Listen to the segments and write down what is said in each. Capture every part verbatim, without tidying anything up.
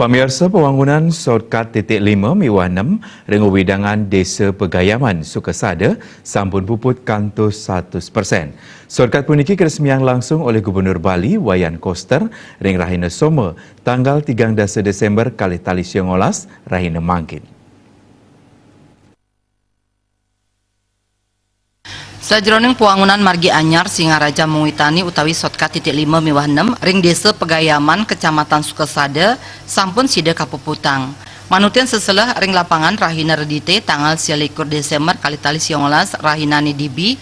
Pamiarsa, pawangunan shortcut titik lima miwah enam ring wewidangan Desa Pegayaman, Sukasada sampun puput kantos satus persen. Shortcut puniki karesmiang langsung olih Gubernur Bali Wayan Koster ring rahina Soma, tanggal tigang dasa Desember kalih tali sia ngolas, rahina mangkin. Sajeroning pawangunan margi anyar Singaraja Mungwitani utawi shortcut titik lima miwah enam ring Desa Pegayaman, Kecamatan Sukasada, sampun sida kapuputang. Manutin seseleh ring lapangan rahina Redite tanggal sia likur Desember kalih tali sia ngolas, rahinane dibi,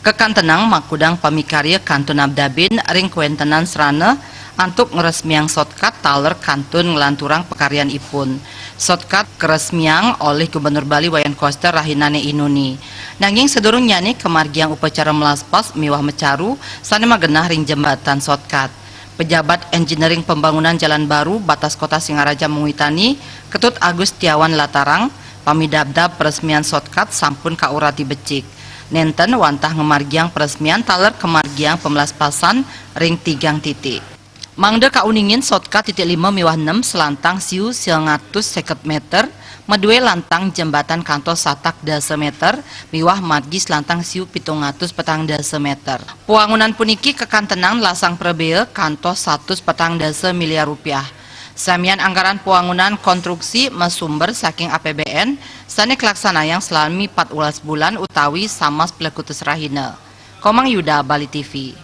kakantenang makudang pamikarya kantun abdabin ring kawentenan srana antuk ngresmiang shortcut taler kantun nglanturang pakaryanipun. Shortcut karesmiang olih Gubernur Bali Wayan Koster rahinane inuni. Nanging sadurungnyane kamargiang upacara melaspas miwah macaru sane magenah ring jembatan shortcut. Pejabat Engineering Pembangunan Jalan Baru Batas Kota Singaraja Mungwitani, Ketut Agustiawan latarang, pamidabdab peresmian shortcut sampun kaurati becik. Nenten wantah ngamargiang peresmian taler kamargiang pemelaspasan ring tigang titik. Mangda kauningin, shortcut titik lima miwah enam selantang siu sia ngatus seket meter, madue lantang jembatan kantos satak dasa meter, miwah margi selantang siu pitung atus petang dasa meter. Pawangunan puniki kakantenang lasang prabea kantos satus petang dasa miliar rupiah. Samian anggaran pawangunan konstruksi masumber saking A P B N sane kalaksanayang salami patbelas bulan utawi samas plekutus rahina. Komang Yuda, Bali T V.